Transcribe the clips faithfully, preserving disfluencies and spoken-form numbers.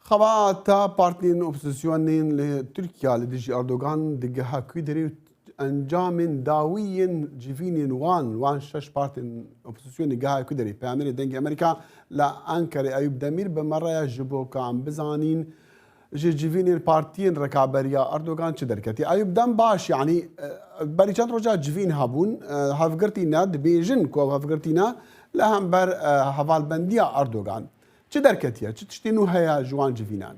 Xebata partiyên opozisyonên li Tirkiye li dijî Erdogan digeha kû derê û encamên dawî yên civînên wan, wan şeş partiyên opozisyonê geha kû derê? Peyamêrê Dengê Amerîka li Enqerê Eyûp Demîr bi me re ye ji bo ku em bizanîn ji civînên partiyên rekaberiya Erdogan çi derketiye. Eyûp, dem baş, yanî, e, berî çend roja civîn hebûn, e, hevgirtî ne, dibêjin ku ew hevgirtî ne li hember, e, hevalbendiya Erdogan. Çi derketiye? Çi tiştê nû heye ji wan civînan?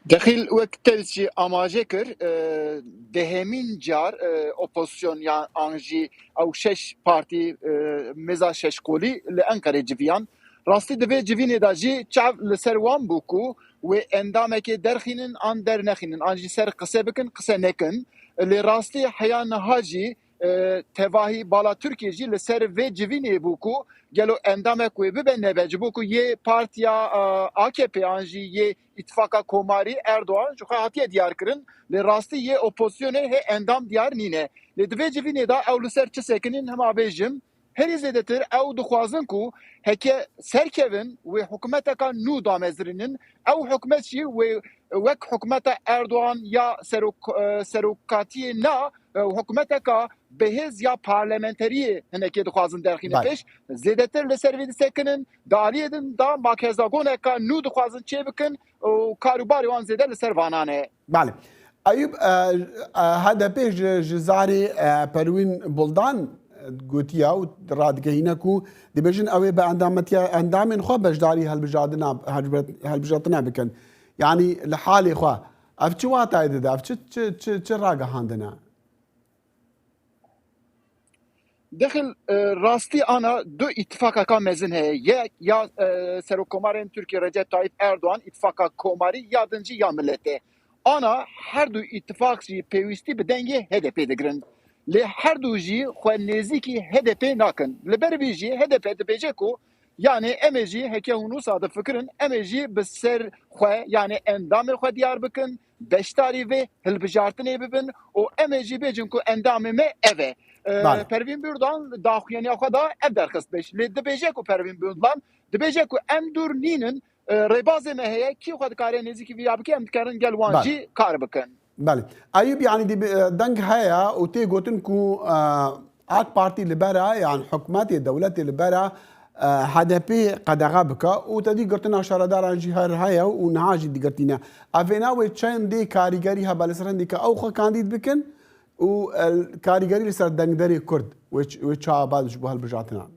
Dexîl, wek te jî amaje kir, e, dehemîn car, e, opozisyon yan an jî ew şeş partî, e, mêza şeş kolî li Enqerê civiyan. Rastî di vê civînê de jî çav li ser wan bû ku wê endamekê derxînin an dernexînin, an jî ser qise bikin, qise nekin. Lê rastî heya niha jî e, tevahî bala Tirkiyê jî li ser vê civînê bû ku gelo endamek wê bibe nebe, ji bo ku yê partiya, e, A K P an jî yê îtifaka komarî Erdogan ji xwe hatiye diyar kirin, lê rastî yê opozisyonê hê endam diyar nîne. Lê di vê civînê de ew li ser çi sekinîn, hema bêjim, herî zêdetir ew dixwazin ku heke serkevin wê hikûmeteka nû damezirînin, ew hikûmet jî wê wek hikûmeta Erdogan ya serok-, e, serokatiyê na, e, hikûmeteka bihêz ya parlamenteriyê hinekê dixwazin derxîne Belê. pêş. Zêdetir li ser vê disekinin, di aliyê din de makezagoneka nû dixwazin çêbikin û karûbarê wan zêde li ser vanan e. Belê. Eyûp, e, e, H D P ji, ji zarê, e, Perwîn Buldan, e, gotiye û radigehîne ku dibêjin ew ê bi endametiya, endamên xwe beşdarî helbijartina, helbijart-, helbijartina bikin. Yanî li halê xwe. Ev çi watayê dide? Ev çi, çi, çi, çi ragihandine? Dexil, e, rastî ana du îtifakaka mezin heye. Yek ya, e, Serokkomarên Tirkiye Recep Tayyip Erdogan, îtifaka komarî, ya din jî ya miletê. Ana her du îtifak jî pêwîstî bi dengê H D P digirin. Lê her du jî xwe nêzîkî H D P nakin. Li ber vî jî H D P dibêje ku, yanê, em ê jî heke hûn wisa difikirin, em ê jî bi ser xwe, yanê endamê xwe diyar bikin, beşdarî vê hilbijartinê bibin û em ê jî bêjin ku endamê me ev e. E, Bale. Pervîn Buldan daxuyaniya xwe da ev derxist pêş. Lê dibêje ku Pervîn Buldan dibêje ku em dûr nînin, e, rêbazê me heye, kî xwe dikare nêzîkî vî ya bike, em dikarin gel wan Bale. jî kar bikin. Belê. Eyûb, yanî dî, e, deng heye û tê gotin ku, e, AK Partî li bera, yan hikûmetê, dewletê li bera, e, H D P qedexe bike û tedî girtina şaredaran jî her heye û niha jî digirtîne. Ev vêna wê çendê karîgerî hebe li ser hindê ke ew xwe kandîd bikin û, e, karîgerî li ser dengderê Kurd wê ç-, wê çawa be ji bo hilbijartinan?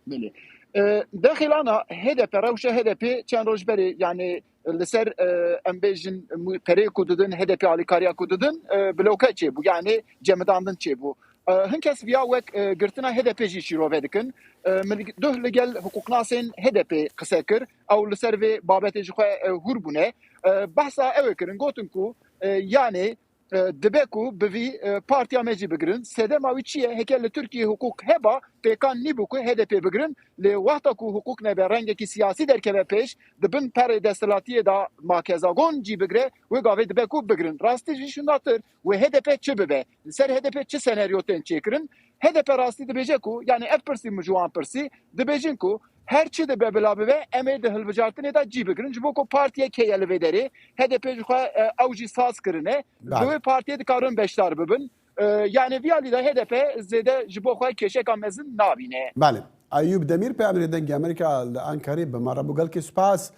Belê. E, dexilana H D P, rewşa H D P çend roj berê, yani li ser, e, em bêjin, mu-, perê ku didin, H D P alîkariya ku didin, e, bloke çêbû, yani cemidandin çêbû. E, hin kes viya wek, e, girtina H D P jî şîrove dikin. E, min duh li gel hiqûqnasên H D P qise kir, ew li ser vê babetê ji xwe, e, hûr bûne. E, behsa ew ê kirin, gotin ku, e, yani, e, dibe ku bi vî, e, partiya me jî bigirin. Sedema wî çi ye? Heke li Tirkiyê hiqûq heba, pêkan nîbû ku H D P bigirin. Lê wexta ku hiqûq nebe, rengekî siyasî derkeve pêş, di bin perê desthilatiyê de makezagon cî bigire, wê gavê dibe ku bigirin. Rastî jî şûndatir, wê H D P çi bibe? Li ser H D P çi senaryo tên çêkirin? H D P rastî dibêje ku, yani ev pirsî min ji wan pirsî, dibêjin ku her çi dibe bila bibe, em ê di hilbijartinê de cî bigirin. Ji bo ku partiyek heye li vê derê, H D P ji xwe, e, ew jî saz kirine. Bi Belê. wê partiyê dikarin beşdar bibin. E, yani vî alî de H D P zêde ji bo xwe kêşeka mezin nabîne. Belê. Eyûb Demîr, peyamêrê Dengê Amerîka li Enqerê, bi me re bû. Gelkî spas.